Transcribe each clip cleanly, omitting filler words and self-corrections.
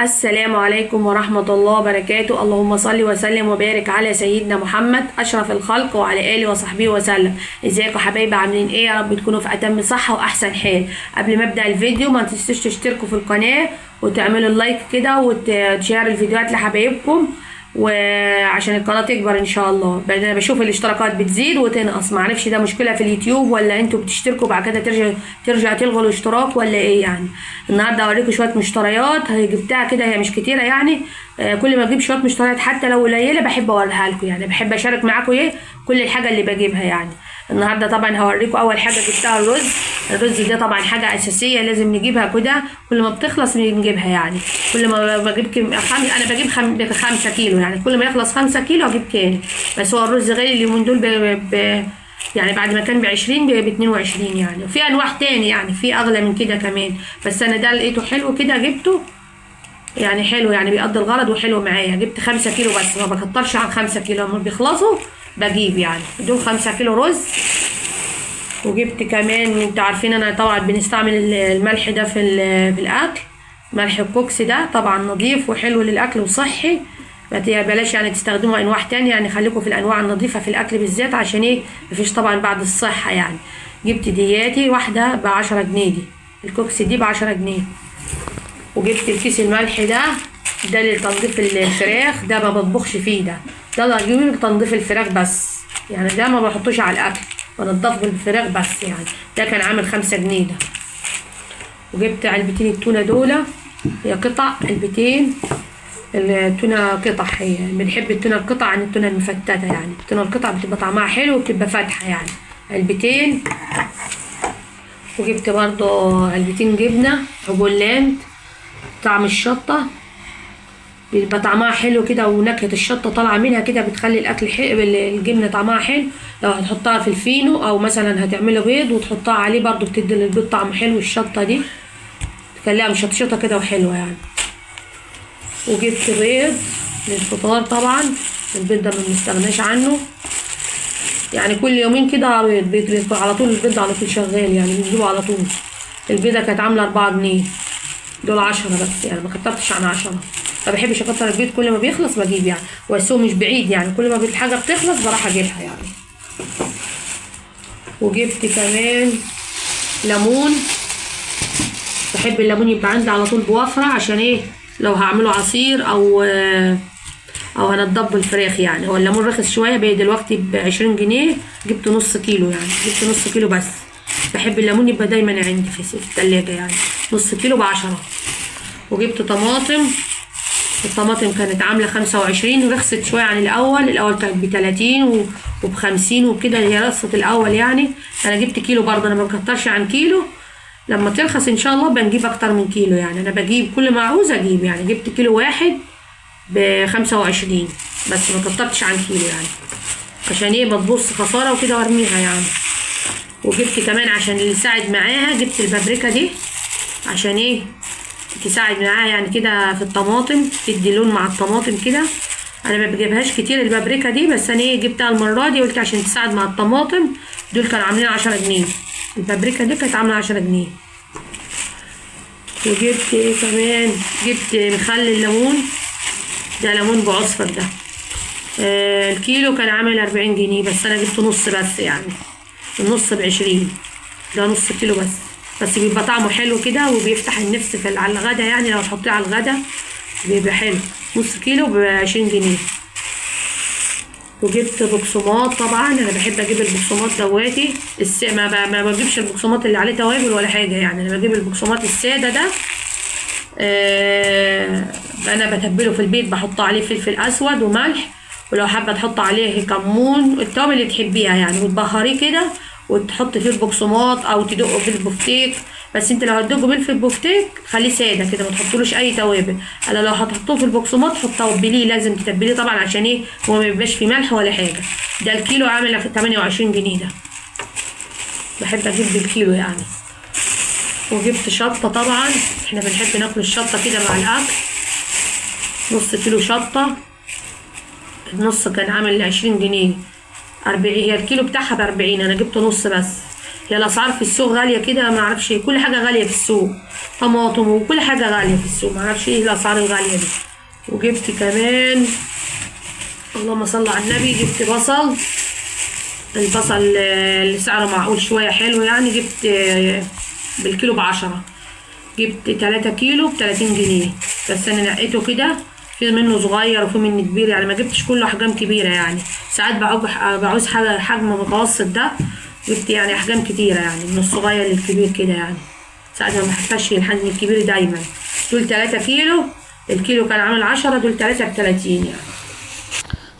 السلام عليكم ورحمة الله وبركاته. اللهم صل وسلم وبارك على سيدنا محمد أشرف الخلق وعلى آله وصحبه وسلم. ازيكم حبايبي، عاملين ايه؟ يا رب تكونوا في أتم صحة وأحسن حال. قبل ما أبدأ الفيديو ما تنسوش تشتركوا في القناة وتعملوا ال like كده وتشير الفيديوهات لحبايبكم، وعشان القناة تكبر ان شاء الله. انا بشوف الاشتراكات بتزيد وتنقص، معرفش ده مشكلة في اليوتيوب ولا انتوا بتشتركوا بعد كده ترجع تلغوا الاشتراك ولا ايه يعني. النهارده اوريكم شوية مشتريات جبتها كده، هي مش كتيرة يعني. كل ما اجيب شوية مشتريات حتى لو قليلة بحب اوريها لكم، يعني بحب اشارك معاكم ايه كل الحاجة اللي بجيبها يعني. النهارده طبعا هوريكم اول حاجة جبتها الرز. الرز ده طبعا حاجة اساسية لازم نجيبها كده، كل ما بتخلص بنجيبها يعني. كل ما بجيب انا بجيب 5 كيلو يعني، كل ما يخلص 5 كيلو اجيب تاني. بس هو الرز غالي اليومين دول يعني بعد ما كان ب20 ب22 يعني. وفي انواع تاني يعني، في اغلى من كده كمان، بس انا ده لقيته حلو كده جبته يعني، حلو يعني بيقضي الغرض وحلو معايا. جبت 5 كيلو بس، ما بكترش عن 5 كيلو، لما بيخلصوا بجيب يعني. دول 5 كيلو رز. وجبت كمان، انتوا عارفين انا طبعا بنستعمل الملح ده في الاكل، ملح الكوكس ده طبعا نظيف وحلو للاكل وصحي. بلاش يعني تستخدموا انواع تانية يعني، خليكم في الانواع النظيفة في الاكل بالذات، عشان ايه مفيش طبعا بعد الصحة يعني. جبت دياتي واحدة ب10 جنيه، دي الكوكس دي ب10 جنيه. وجبت الكيس الملح ده، ده لتنظيف الفراخ، ده ما بطبخش فيه، ده بجيبه لتنظيف الفراخ بس يعني، ده ما بحطوش على الاكل، بنضفه بالفراخ بس يعني. ده كان عامل 5 جنيه ده. وجبت علبتين التونة دولة، هي قطع علبتين التونة قطع، هي بنحب التونة القطع عن التونة المفتتة يعني، التونة القطع بتبقى طعمها حلو وبتبقى فاتحة يعني. علبتين. وجبت برضو علبتين جبنة هوجولاند طعم الشطة، بيبقى طعمها حلو كده ونكهة الشطة طالعة منها كده، بتخلي الأكل حلو، الجبنة طعمها حلو. لو هتحطها في الفينو أو مثلا هتعملي بيض وتحطها عليه برضو بتدي للبيض طعم حلو، الشطة دي تخليها مشطشطة كده وحلوة يعني. وجبت بيض للفطار طبعا، البيض ده ما بنستغناش عنه يعني، كل يومين كده بيض بيض بيض على طول، البيض على طول شغال يعني، بنجيبه على طول. البيضة كانت عاملة 4 جنيه، دول 10 بس يعني، ما كترتش عن 10. ما بحبش اكتر البيض، كل ما بيخلص بجيب يعني، والسوق مش بعيد يعني، كل ما الحاجة بتخلص بروح اجيبها يعني. وجبت كمان ليمون، بحب الليمون يبقى عندي على طول بوفرة، عشان ايه لو هعمله عصير او هنضبه الفراخ يعني. هو الليمون رخص شوية بقى دلوقتي ب20 جنيه، جبت نص كيلو يعني، جبت نص كيلو بس. بحب الليمون يبقى دايما عندي في التلاجة يعني، نص كيلو ب10. وجبت طماطم، الطماطم كانت عاملة 25، رخصت شوية عن الأول، الأول كانت ب30 وب50 وكده، هي رخصت الأول يعني. أنا جبت كيلو برضه، أنا ما بكترش عن كيلو، لما ترخص إن شاء الله بنجيب أكتر من كيلو يعني، أنا بجيب كل ما عاوز أجيب يعني. جبت كيلو واحد ب25 بس، ما كترتش عن كيلو يعني، عشان ايه بتبص خسارة وكده وارميها يعني. وجبت كمان عشان اللي يساعد معاها، جبت البابريكا دي عشان ايه تساعد معاها يعني كده في الطماطم، تدي لون مع الطماطم كده. انا ما بجيبهاش كتير البابريكا دي، بس انا ايه جبتها المرة دي، قلت عشان تساعد مع الطماطم. دول كانوا عاملين 10 جنيه، البابريكا دي كانت عامله 10 جنيه. وجبت ايه كمان، جبت مخلل الليمون ده، ليمون بعصفر ده، الكيلو كان عامل 40 جنيه، بس انا جبت نص بس يعني، النص ب20، ده نص كيلو بس بيبقى طعمه حلو كده وبيفتح النفس في على الغدا يعني، لو تحطيه على الغدا بيبقى حلو. نص كيلو ب20 جنيه. وجبت بقسماط، طبعا انا بحب اجيب البقسماط دواتي ما بجيبش البقسماط اللي عليه توابل ولا حاجة يعني، انا بجيب البقسماط السادة ده. انا بتبله في البيت، بحط عليه فلفل اسود وملح، ولو حابة تحط عليه كمون، التوابل اللي تحبيها يعني، وتبهريه كده وتحط فيه البقسماط او تدقه في البفتيك. بس انت لو هتدقه في البفتيك خليه ساده كده، ما تحطلوش اي توابل. انا لو هتحطوه في البقسماط تبليه، لازم تتبليه طبعا عشان ايه هو ما يبقاش فيه ملح ولا حاجة. ده الكيلو عامل 28 جنيه، ده بحب اجيب بالكيلو يعني. وجبت شطه، طبعا احنا بنحب ناكل الشطه كده مع الاكل، نص كيلو شطه، النص كان عامل 20 جنيه، 40 هي الكيلو بتاعها ب40، انا جبت نص بس. هي الاسعار في السوق غالية كده، ما اعرفش، كل حاجة غالية في السوق. طماطم وكل حاجة غالية في السوق، معرفش ايه الاسعار الغالية دي. وجبت كمان اللهم صل على النبي، جبت بصل. البصل اللي سعره معقول شوية حلو يعني، جبت بالكيلو ب10، جبت 3 كيلو ب30 جنيه. بس انا نقيته كده، في منه صغير وفي منه كبير يعني، ما جبتش كله احجام كبيرة يعني، ساعات بعوز حجم متوسط. ده جبت يعني احجام كتيرة يعني، من الصغير للكبير كده يعني، ساعات ما بحتاجش الحجم الكبير دايما. دول 3 كيلو، الكيلو كان عامل 10، دول 3 ب30 يعني.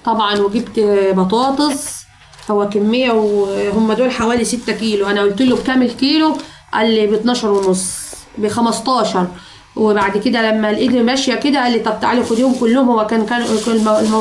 طبعا وجبت بطاطس، هو كمية وهم دول حوالي 6 كيلو. انا قلت له بكام الكيلو؟ قال لي باتناشر ونص، ب15. وبعد كده لما لقيت ماشية كده قال لي طب تعالي خديهم كلهم، هو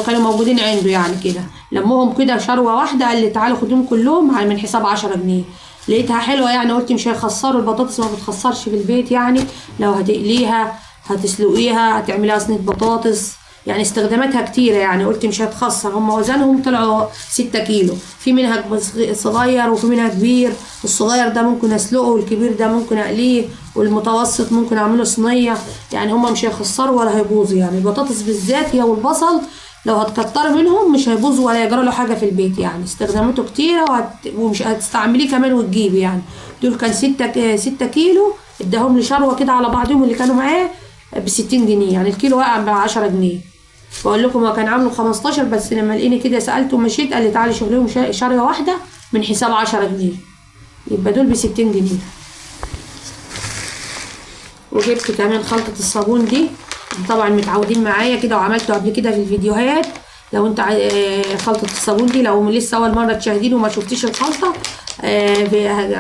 كانوا موجودين عنده يعني كده، لمهم كده شروه واحدة، قال لي تعالي خديهم كلهم من حساب 10 جنيه. لقيتها حلوة يعني، قلت مش هيخسروا، البطاطس ما بتخسرش في البيت يعني، لو هتقليها هتسلقيها هتعمليها صينية بطاطس يعني، استخداماتها كتيرة يعني، قلت مش هتخسر. هم وزنهم طلعوا 6 كيلو، في منها صغير وفي منها كبير. الصغير ده ممكن اسلقه، والكبير ده ممكن اقلية، والمتوسط ممكن اعمله صينية يعني، هم مش هيخسروا ولا هيبوظوا يعني. البطاطس بالذات هي والبصل لو هتكتري منهم مش هيبوظوا ولا يجرى له حاجة في البيت يعني، استخداماته كتيرة ومش هتستعمليه كمان وتجيبي يعني. دول كان 6 كيلو، اداهم لي شروة كده على بعضهم اللي كانوا معاه ب60 جنيه يعني، الكيلو وقع ب10 جنيه. بقول لكم هو كان عامله 15، بس لما لقيني كده سألته ومشيت قال لي تعالي شوف لهم شريه واحدة من حساب 10 جنيه، يبقى دول ب60 جنيه. وجبت كمان خلطة الصابون دي، طبعا متعودين معايا كده وعملته قبل كده في الفيديوهات. لو انت خلطة الصابون دي لو لسه اول مرة تشاهدين وما شفتيش الخلطة،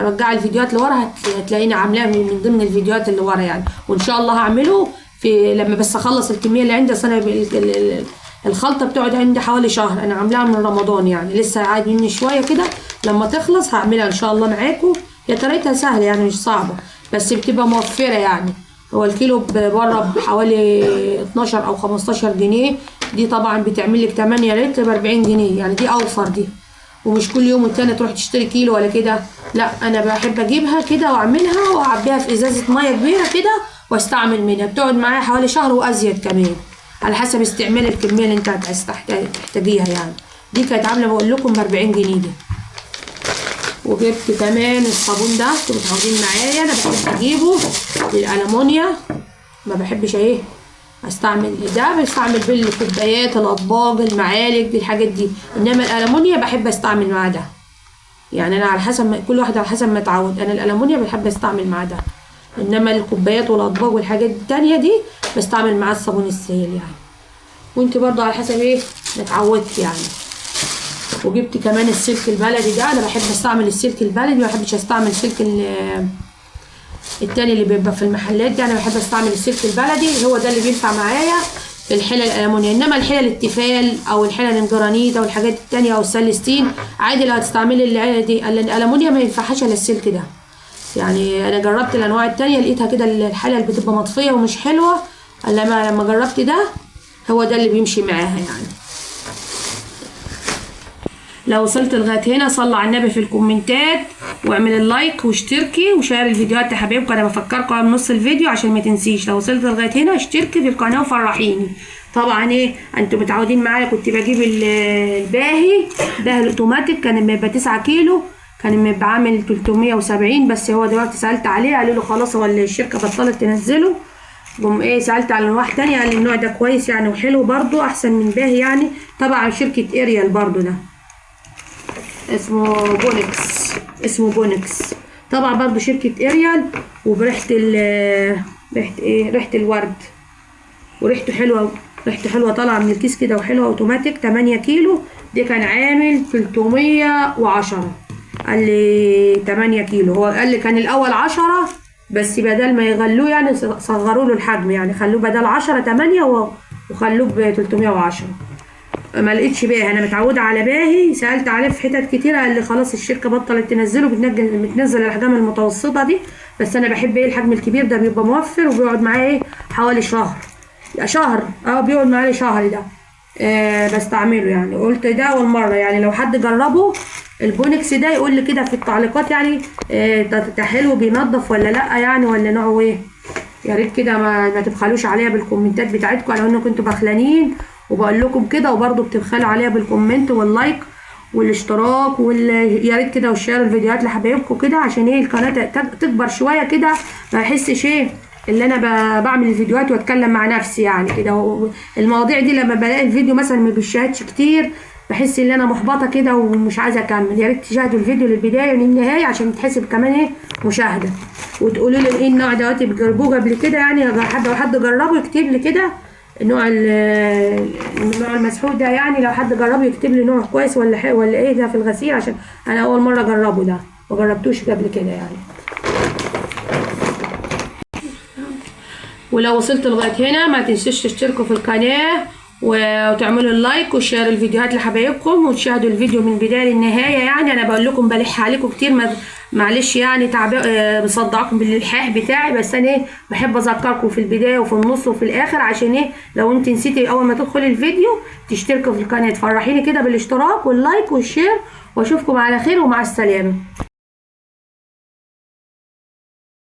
رجعي الفيديوهات لورا، هتلاقيني عاملاها من ضمن الفيديوهات اللي ورا يعني. وان شاء الله هعمله في لما بس اخلص الكمية اللي عندي. اصل انا الخلطة بتقعد عندي حوالي شهر، انا عاملاها من رمضان يعني، لسه قاعد مني شوية كده، لما تخلص هعملها ان شاء الله معاكم. هي طريقتها سهلة يعني مش صعبة، بس بتبقى موفره يعني. هو الكيلو بره بحوالي 12 او 15 جنيه، دي طبعا بتعمل لك 8 لتر ب 40 جنيه يعني، دي اوفر دي. ومش كل يوم والتاني تروح تشتري كيلو ولا كده، لا انا بحب اجيبها كده واعملها واعبيها في ازازة مية كبيرة كده واستعمل منها، بتقعد معايا حوالي شهر وازيد كمان على حسب استعمال الكمية اللي انت هتحتاجيها يعني. دي كانت عامله بقول لكم ب 40 جنيه دي. وجبت كمان الصابون ده، انتوا متعودين معايا انا بحب اجيبه للالومنيا، ما بحبش ايه استعمل ده، بستعمل بالكوبايات الاطباق المعالق الحاجات دي، انما الالومنيا بحب استعمل مع ده يعني. انا على حسب كل واحد على حسب ما اتعود، انا الالومنيا بحب استعمل مع ده، انما الكوبايات والاطباق والحاجات التانية دي بستعمل معاه الصابون السائل يعني. وانت برضو على حسب ايه ما اتعودت يعني. وجبت كمان السلك البلدي ده، انا بحب استعمل السلك البلدي، ما بحبش استعمل سلك التاني اللي بيبقى في المحلات ده، انا بحب استعمل السلك البلدي، هو ده اللي بينفع معايا في الحلل الالومنيا. انما الحلل التيفال او الحلل الجرانيت او الحاجات التانية او السلستين عادي لو هتستعملي العلة دي، الالومنيا ما ينفعهاش الا السلك ده يعني. انا جربت الانواع التانية لقيتها كده الحلل بتبقى مطفيه ومش حلوة، لما جربت ده هو ده اللي بيمشي معاها يعني. لو وصلت لغاية هنا صلوا على النبي في الكومنتات، واعمل ال like واشتركي وشير الفيديوهات لحبايبكم. انا بفكركم على نص الفيديو عشان ما تنسيش. لو وصلت لغاية هنا اشتركي في القناة وفرحيني. طبعا ايه انتوا متعودين معايا، كنت بجيب الباهي ده الاوتوماتيك، كان بيبقى 9 كيلو، كان بيبقى عامل 370، بس هو دلوقتي سالت عليه قالوا له خلاص هو الشركة بطلت تنزله. قوم ايه سالت على انواع تانية قال لي النوع ده كويس يعني وحلو برضو احسن من باهي يعني، تبع شركة اريال برضو، ده اسمه بونكس، اسمه بونكس طبعا برضو شركة اريال، وبريحة ريحة ايه، ريحة الورد، وريحته حلوة، ريحته حلوة طالعة من الكيس كده وحلوة اوتوماتيك. 8 كيلو دي كان عامل 310، قال لي 8 كيلو، هو قال لي كان الاول 10 بس بدل ما يغلوه يعني صغروا له الحجم يعني، خلوه بدل 10 8 وخلوه ب 310. ما لقيتش باهي، انا متعوده على باهي، سالت عليه في حتت كتيرة قال لي خلاص الشركة بطلت تنزله، بتنزل الاحجام المتوسطة دي، بس انا بحب ايه الحجم الكبير ده، بيبقى موفر وبيقعد معايا ايه حوالي شهر، شهر بيقعد معايا شهر ده بستعمله يعني. قلت ده اول مرة يعني، لو حد جربه البونكس ده يقول لي كده في التعليقات يعني، ده حلو بينظف ولا لا يعني، ولا نوعه ايه. يا ريت كده ما تبخلوش عليا بالكومنتات بتاعتكم، على انكم انتوا بخلانين وبقول لكم كده وبرضو بتبخلوا عليا بال comment وال like والاشتراك يا ريت كده، وشيروا الفيديوهات لحبايبكم كده عشان ايه القناة تكبر شوية كده، ما احسش ايه اللي انا بعمل الفيديوهات واتكلم مع نفسي يعني كده. المواضيع دي لما بلاقي الفيديو مثلا ما بيشاهدش كتير بحس ان انا محبطة كده ومش عايزه اكمل. يا ريت تشاهدوا الفيديو للبداية وللنهايه عشان تحسب كمان ايه مشاهده، وتقولوا لي ايه النوع دوت بتجربوه قبل كده يعني، لو حد جربه يكتب لي كده نوع النوع المسحوق ده يعني، لو حد جربه يكتب لي نوع كويس ولا حلو ولا ايه ده في الغسيل، عشان انا اول مرة اجربه ده، ما جربتوش قبل كده يعني. ولو وصلت لغاية هنا ما تنسوش تشتركوا في القناة وتعملوا ال like و share الفيديوهات لحبايبكم، وتشاهدوا الفيديو من البداية للنهاية. يعني انا بقول لكم بلح عليكم كتير، معلش يعني بصدعكم بالالحاح بتاعي، بس انا ايه بحب اذكركم في البداية وفي النص وفي الاخر، عشان ايه لو انت نسيتي اول ما تدخلي الفيديو تشتركوا في القناة. تفرحيني كده بالاشتراك وال like وال share، واشوفكم على خير ومع السلامة.